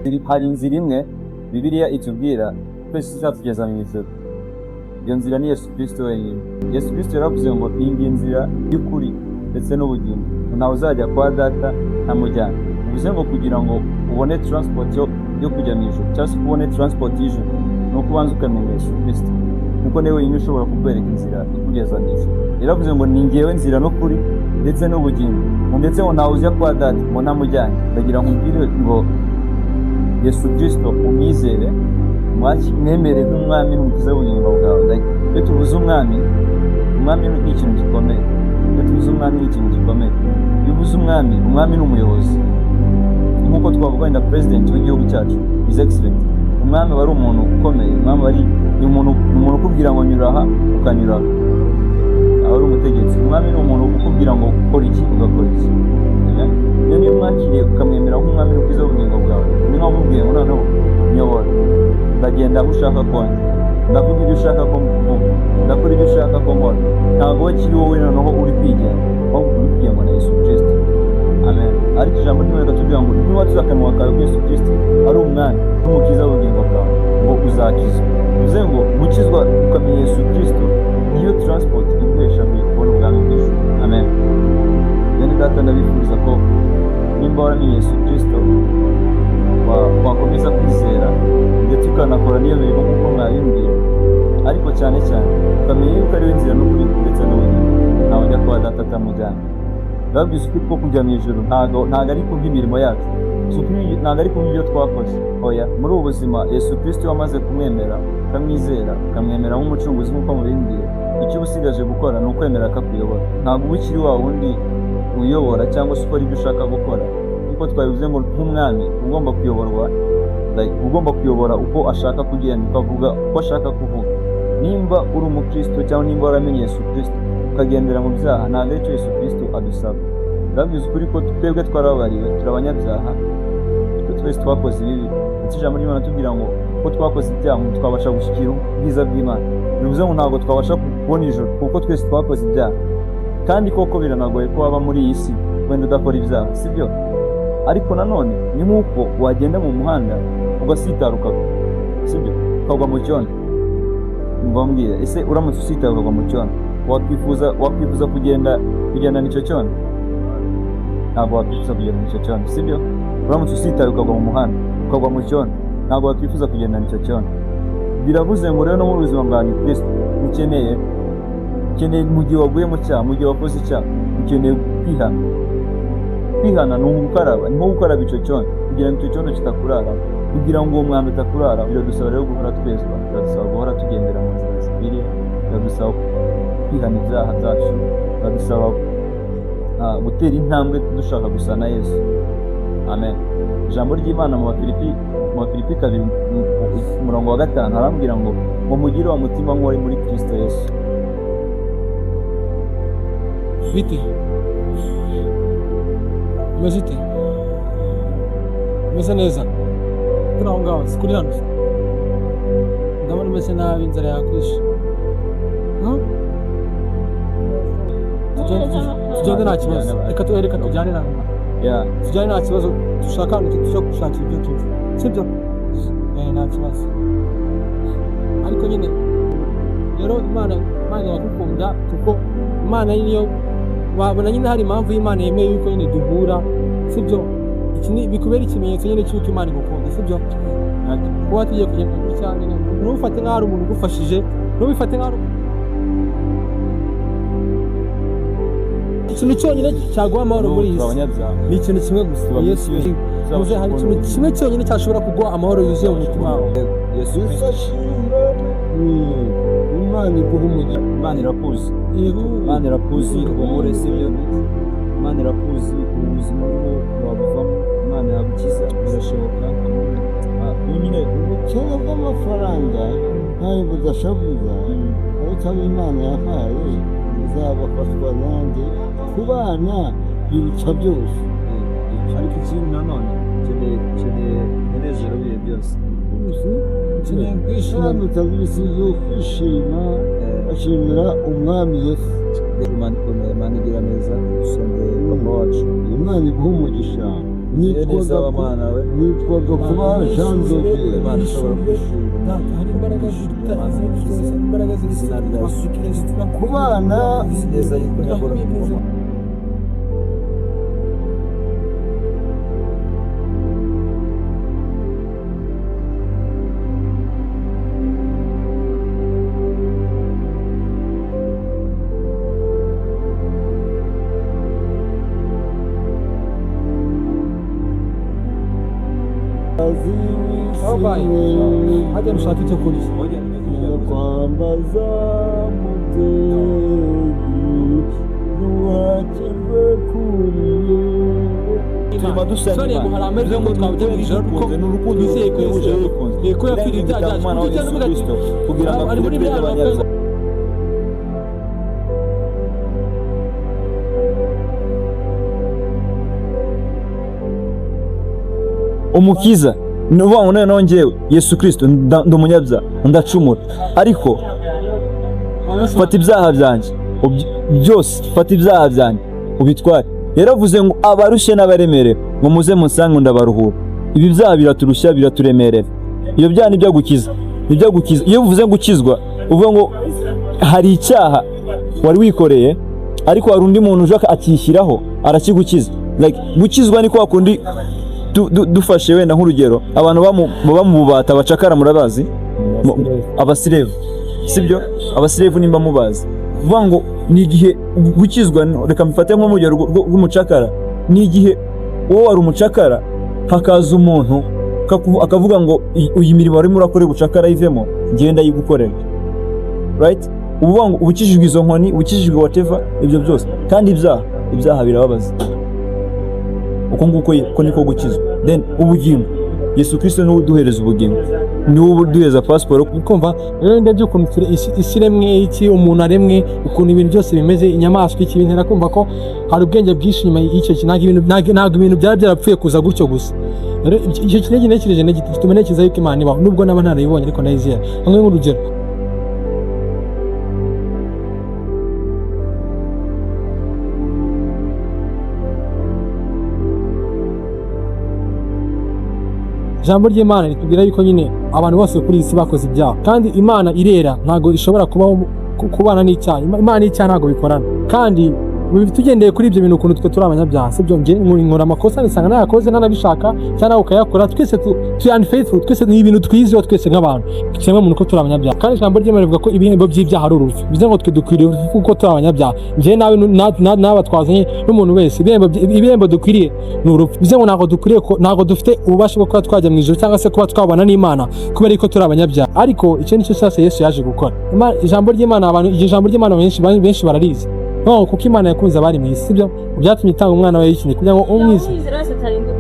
Hari inzira imwe Bibiliya itubwira twese izatugeza mu ijuru. Iyo nzira ni Yesu Kristo wenyine. Yesu Kristo yaravuze ngo iyi ngiyi nzira y'ukuri ndetse n'ubugingo, ntawe uzajya kwa Data ntamujyana. Bivuze ngo kugira ngo ubone transport yo kujya mu ijuru, cyangwa se ubone transport y'ijuru, ni uko ubanza ukamenya Yesu Kristo, kuko niwe wenyine ushobora kukwereka inzira ikugeza mu ijuru. Yaravuze ngo ni ngewe nzira n'ukuri ndetse n'ubugingo, ndetse ngo ntawe ujya kwa Data ngo ntamujyane. Ndagira ngo nkubwire ngo Yesu Kristo umwizere, mwemere nk'umwami n'umukiza w'ubugingo bwawe. Iyo tuvuze umwami, umwami ni ikintu gikomeye. Iyo tuvuze umwami ni ikintu gikomeye. Iyo uvuze umwami, umwami ni umuyobozi. Nk'uko twavuga wenda president w'igihugu cyacu, His Excellency. Umwami aba ari umuntu ukomeye. Umwami aba ari ni umuntu ukubwira ngo nyura aha, ukanyura aha. Aba ari umutegetsi. Umwami ni umuntu ukubwira ngo ukora iki, ugakora iki. Amen. Rero niyo umwakiriye ukamwemera nk'umwami n'umukiza w'ubugingo bwawe, ni nkaho umubwiye ngo noneho nyobora, ndagenda aho ushaka ko njya, ndavuga ibyo ushaka ko mvuga, ndakora ibyo ushaka ko nkora. Ntabwo we kiri wowe noneho uri kwigenga, ahubwo uri kugengwa na Yesu Kristo. Amen. Ariko ijambo ry'Imana riratubwira ngo niba watuze akanwa kawe ko Yesu Kristo ari umwami n'umukiza w'ubugingo bwawe, ngo uzakizwa. Bivuze ngo gukizwa ukamenya Yesu Kristo niyo transport iguhesha kubona ubwami bw'ijuru. Amen. Bene Data, ndabifuriza ko nimba waramenye Yesu Kristo wakomeza kwizera ndetse ukanakora n'iyo mirimo nk'uko mwabimbwiye, ariko cyane cyane ukamenya yuko ari we nzira n'ukuri ndetse n'ubugingo, ntawe ujya kuba Data atamujyana. Ndababwiza ukuri ko kujya mu ijuru ntago ari kubw'imirimo yacu, ntago ari kubw'ibyo twakoze. Oya, muri ubu buzima Yesu Kristo wamaze kumwemera, ukamwizera, ukamwemera nk'umucunguzi nk'uko mubimbwiye, icyo uba usigaje gukora ni ukwemera akakuyobora. Ntabwo uba ukiri wa wundi uyobora cyangwa se ukora ibyo ushaka gukora. Nk'uko twabivuze ngo nk'umwami ugomba kuyoborwa, like, ugomba kuyobora uko ashaka kugenda, ukavuga uko ashaka kuvuga. Nimba uri umukristo cyangwa nimba waramenye Yesu Kristo ukagendera mu byaha, ntabwo aricyo Yesu Kristo adusaba. Ndababwiza ukuri ko twebwe twarababariwe, turi abanyabyaha, twe twese twakoze ibibi, ndetse ijambo ry'Imana tubwira ngo ko twakoze ibyaha twabasha gushyikira ubwiza bw'Imana. Bivuze ngo ntabwo twabasha kubona ijuru kuko twese twakoze ibyaha. Kandi koko biranagoye ko waba muri iyi si wenda udakora ibyaha, sibyo? Ariko nanone ni nk'uko wagenda mu muhanda ugasitara ukagwa, sibyo? Ukagwa mu cyondo. Umva mbwira, ese uramutse usitaye ukagwa mu cyondo, wakwifuza kugendana icyo cyondo? Ntabwo wakwifuza kugendana icyo cyondo, sibyo? Uramutse usitaye ukagwa mu muhanda, ukagwa mu cyondo, ntabwo wakwifuza kugendana icyo cyondo. Biravuze ngo rero no mu buzima bwa gikristo ukeneye mu gihe waguye mu cyaha, mu gihe wakoze icyaha, ukeneye kwihana. Kwihana ni ugukaraba, ni nko gukaraba icyo cyondo kugira ngo icyo cyondo kitakurara, kugira ngo uwo mwanda utakurara. Biradusaba rero guhora twezwa, biradusaba guhora tugendera mu nzira zikwiriye, biradusaba kwihana ibyaha byacu, biradusaba gutera intambwe dushaka gusa na Yesu. Amen. Ijambo ry'Imana mu Bafilipi 2 umurongo wa 5 harambwira ngo mugire wa mutima nk'uwari muri Kristo Yesu. Bite? Umeze ute? Umeze neza? Kuri aho ngaho, si kuri hano. Ndabona umeze nabi, inzara yakwishe. Hmm? Tugende nta kibazo. Reka tujyane nawe. Tujyane nta kibazo, dushaka ahantu tujya gushakira ibyo turya. Sibyo? Eh, nta kibazo. Ariko nyine rero Imana iragukunda, kuko Imana niyo wabona nyine hari impamvu y'Imana yemeye yuko nyine duhura, sibyo? Iki ni bikubera ikimenyetso nyine cy'uko Imana igukunda, sibyo? Kuba tugiye kugenda gutya nyine, ntufate nk'aho ari umuntu ugufashije, ntubifate nk'aho ari ikintu cyonyine cyaguha amahoro muri iyi Turi si abanyabyaha. ni ikintu kimwe gusa. Tuba mu Yesu. isi yose. Muze, hari ikintu kimwe cyonyine cyashobora kuguha amahoro yuzuye mu mutima wawe. Yesu Kristo. Imana iguha umugisha. Imana irakuzi. Imana irakuzi, uhumure, sibyo? Imana irakuzi, ubuzima urimo wabuvamo, Imana yagukiza, birashoboka. Nyine Ubukene bw'amafaranga ntayo budashavuza, ariko abo Imana yahaye izabafashwa nanjye ku bana biruta byose. Ariko ikindi nanone ukeneye umunezero w'ibihe byose. Ukeneye kwishima. Kandi utabizi yo kwishima, ashimira umwami Yesu. Imana ikomeye, Imana igira neza, dusengeye papa wacu. Imana iguha umugisha. Neza wa Mana we. Nitwaga kuba Jean Dodier. Imana ishobora kwishima. Data, hari imbaraga ziruta izindi zose, hari imbaraga Izina rya Yesu Kristo. Kubana Uzi neza yuko nyakora Hajya dushaka icyo kurya. Kwambaza mubyeyi duhakirwe kuri Turimo dusenga Sorry, Imana. ngo hari amahirwe ngo twabujya mu ijoro kuko Ni urukundo twizeye ko ruhebuje Yesu yadukunze. ko yapfiriye ibyaha Itanga byacu. umwana wa Kuko Yesu ujya Kristo kugira ngo ari muri apfire bya abanyabyaha. Umukiza ni ukuvuga ngo noneho njyewe Yesu Kristo ndi umunyabyaha, ndacumura, ariko fata ibyaha byanjye byose, fata ibyaha byanjye ubitware. Yaravuze ngo abarushye n'abaremerewe ngo muze munsange ndabaruhura. Ibi byaha biraturushya, biraturemerera. Ibyo byaha nibyo agukiza, nibyo agukiza. Iyo uvuze gukizwa uvuga ngo hari icyaha wari wikoreye, ariko hari undi muntu uje akishyiraho arakigukiza. Like, gukizwa ni kwa kundi dufashe wenda nk'urugero abantu baba mu bubata bacakara, murabazi, abasirevu, sibyo? Abasirevu nimba mubazi, kuvuga ngo ni igihe gukizwa, reka mbifate nk'urugero rw'umucakara, ni igihe wowe wari umucakara hakaza umuntu akavuga ngo iyi mirimo warimo urakora ubucakara ivemo, ngenda yigukorera, right? Ubu ngo ubukijijwe izo nkoni, ubukijijwe whatever, ibyo byose. Kandi ibyaha birababaza. Uko nguko ko niko gukizwa. Then ubugingo, Yesu Kristo niwe uduhereza ubugingo, niwe uduhereza pasiporo. Kumva rero ndebye ukuntu isi iremwe, iki umuntu aremwe, ukuntu ibintu byose bimeze, inyamaswa iki, bintera kumva ko hari ubwenge bwinshi inyuma y'icyo kintu. Ntabwo ibintu byaba byarapfuye kuza gutyo gusa. Rero icyo kintu ntekereje gituma ntekereza yuko Imana ibaho, nubwo naba ntarayibonye ariko ndayizera. Hamwe nk'urugero, ijambo ry'Imana ritubwira yuko nyine abantu bose kuri iyi si bakoze ibyaha, kandi Imana irera, ntabwo ishobora kubaho kubana n'icyaha. Imana n'icyaha ntabwo bikorana. Kandi tugendeye kuri ibyo bintu, ukuntu twe turi abanyabyaha, sibyo? Njye nkora amakosa nisanga nayakoze ntanabishaka, cyangwa nawe ukayakora. Twese turi unfaithful, twese ni ibintu twiziho twese nk'abantu kimwe muntu ko turi abanyabyaha. Kandi ijambo ry'Imana rivuga ko ibihembo by'ibyaha ari urupfu, bivuze ngo twe dukwiriye urupfu kuko turi abanyabyaha. Njye nawe n'aba twazanye n'umuntu wese, ibihembo dukwiriye ni urupfu. Bivuze ngo ntabwo dukwiriye ko, ntabwo dufite ububasha bwo kuba twajya mu ijuru cyangwa se kuba twabana n'Imana kubera ko turi abanyabyaha. Ariko icyo nicyo cyose Yesu yaje gukora. Ijambo ry'Imana, abantu, iryo jambo ry'Imana benshi bararizi. No, kuko Imana yakunze abari mu isi, sibyo? Byatumye itanga umwana wayo w'ikinege kugira ngo umwize.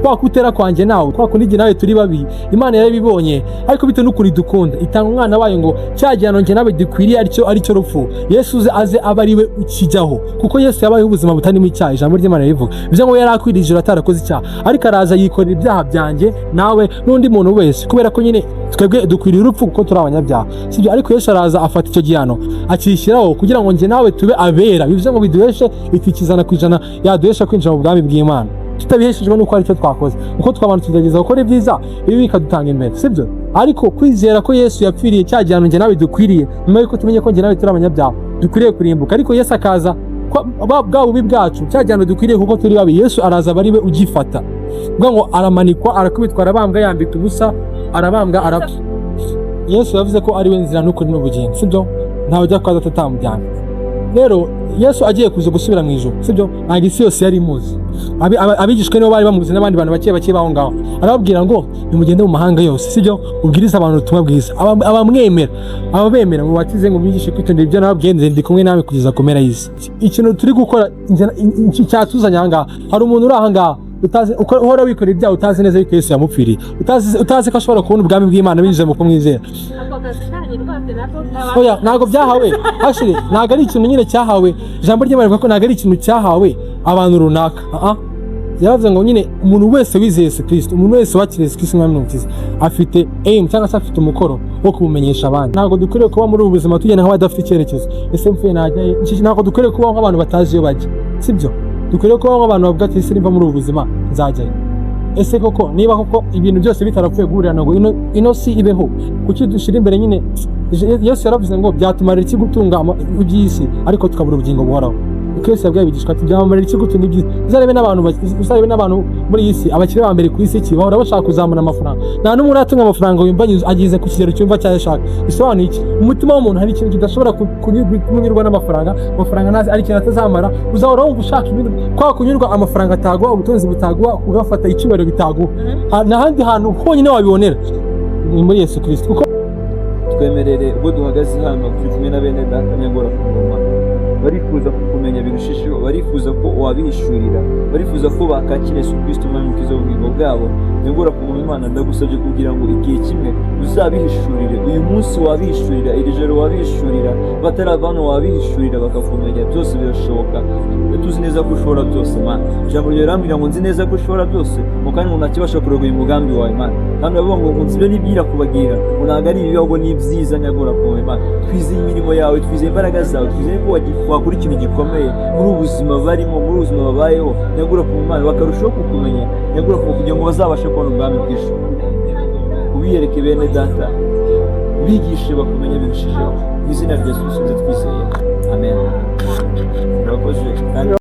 Kwa kutera kwanjye nawe, kwa kundi nawe turi babi, Imana yarabibonye, ariko bitewe n'ukuntu idukunda itanga umwana wayo ngo cya gihano njye nawe gikwiriye aricyo rupfu, Yesu aze abe ari we ukijyaho. Kuko Yesu yabayeho ubuzima butarimo icyaha, ijambo ry'Imana rivuga. Bivuze ngo yari akwiriye ijuru atarakoze icyaha, ariko araza yikorera ibyaha byanjye nawe n'undi muntu wese, kubera ko nyine twebwe dukwiriye urupfu kuko turi abanyabyaha, sibyo? Ariko Yesu araza afata icyo gihano akishyiraho kugira ngo njye nawe tube abera. Bivuze ngo biduheshe itike 100% yaduhesha kwinjira mu bwami bw'Imana, tutabiheshejwe n'uko hari icyo twakoze. Kuko twabantu tugerageza gukora ibyiza, ibi bikadutanga imbere, sibyo? Ariko kwizera ko Yesu yapfiriye cya gihano njye nawe dukwiriye, nyuma y'uko tumenye ko njye nawe turi abanyabyaha dukwiriye kurimbuka, ariko Yesu akaza bwa bubi bwacu, cya gihano dukwiriye kuko turi babi, Yesu araza aba ari we ugifata. Ubwo ngo aramanikwa, arakubitwa, arabambwa, yambika ubusa, arabambwa, arapfa. Yesu yavuze ko ari we nzira n'ukuri n'ubugingo, sibyo? Ntawe ujya kwa Data atamujyanye. Rero Yesu agiye kuza gusubira mu ijuru, sibyo? Ntabwo isi yose yari imuzi. Abigishwa nibo bari bamuzi n'abandi bantu bake bake baho ngaho. Arababwira ngo nimugende mu mahanga yose, sibyo? Ubwirize abantu ubutumwa bwiza. Abamwemera, ababemera mubatize, ngo mwigishe kwitondera ibyo nababwiye, ndi kumwe namwe kugeza ku mpera y'isi. Ikintu turi gukora cyatuzanye aha ngaha, hari umuntu uri aha ngaha utazi, uhora wikorera ibyaha, utazi neza yuko Yesu yamupfiriye, utazi ko ashobora kubona ubwami bw'Imana binyuze mu kumwizera. Oya, ntabwo byahawe. Actually, ntabwo ari ikintu nyine cyahawe. Ijambo ry'Imana rivuga ko ntabwo ari ikintu cyahawe abantu runaka. Yaravuze ngo nyine umuntu wese wizeye Yesu Kristo, umuntu wese wakiriye Yesu Kristo nk'umwami n'umukiza, afite aim cyangwa se afite umukoro wo kumumenyesha abandi. Ntabwo dukwiriye kuba muri ubu buzima tugenda nk'abadafite icyerekezo. Ese mpfuye najya he? Ntabwo dukwiriye kubaho nk'abantu batazi iyo bajya, sibyo? Dukwiriye kubaho nk'abantu bavuga ati ese nimva muri ubu buzima nzajya he? Ese koko niba koko ibintu byose bitarapfuye guhurirana ngo ino si ibeho, kuki dushyira imbere nyine? Yesu yaravuze ngo byatumarira iki gutunga iby'isi ariko tukabura ubugingo buhoraho? Niko Yesu yabwiye abigishwa ati byamarira iki gutunga iby'isi? Uzarebe n'abantu muri iyi si, abakire ba mbere ku isi ki bahora bashaka kuzamura amafaranga. Nta n'umwe uratunga amafaranga yumva ageze ku kigero cyumva cyayo ashaka. Bisobanuye iki? Umutima w'umuntu hari ikintu kidashobora kunyurwa n'amafaranga. Amafaranga ntazi ari ikintu atazamara. Uzahora wumva ushaka ibintu kwa kunyurwa amafaranga ataguha, ubutunzi butaguha, ugafata icyubahiro bitaguha. N'ahandi hantu honyine wabibonera ni muri Yesu Kirisito, kuko Twemerere ubwo duhagaze hano turi kumwe na bene data nyagora ku ngoma, barifuza kukumenya birushijeho, barifuza ko wabihishurira, barifuza ko bakakira Yesu Kristo umwami mukiza w'ubugingo bwabo. Nyagora ku ngoma, Imana, ndagusabye kugira ngo igihe kimwe uzabihishurire. Uyu munsi wabihishurira, iri joro wabihishurira, batarava hano wabihishurira bakakumenya. Byose birashoboka, tuzi neza ko ushobora byose, Mana. Ijambo ryawe rirambwira ngo nzi neza ko ushobora byose, ngo kandi ngo ntakibasha kurogoya umugambi wawe, Mana. Kandi uravuga ngo nzi ibyo nibwira kubagira, ngo ntabwo ari ibibi ahubwo ni ibyiza. Nyagora ku ngoma, Imana, twizeye imirimo yawe, twizeye imbaraga zawe, twizeye ko wakora ikintu gikomeye muri ubu buzima barimo, muri ubu buzima babayeho. Nyagora ku Mana, bakarushaho kukumenya, nyagora ku kugira ngo bazabashe kubona ubwami bw'ijuru. Ubiyereke bene data, bigishe bakumenye birushijeho. Mu izina rya Yesu Kristo twizeye, amen. Murakoze kandi.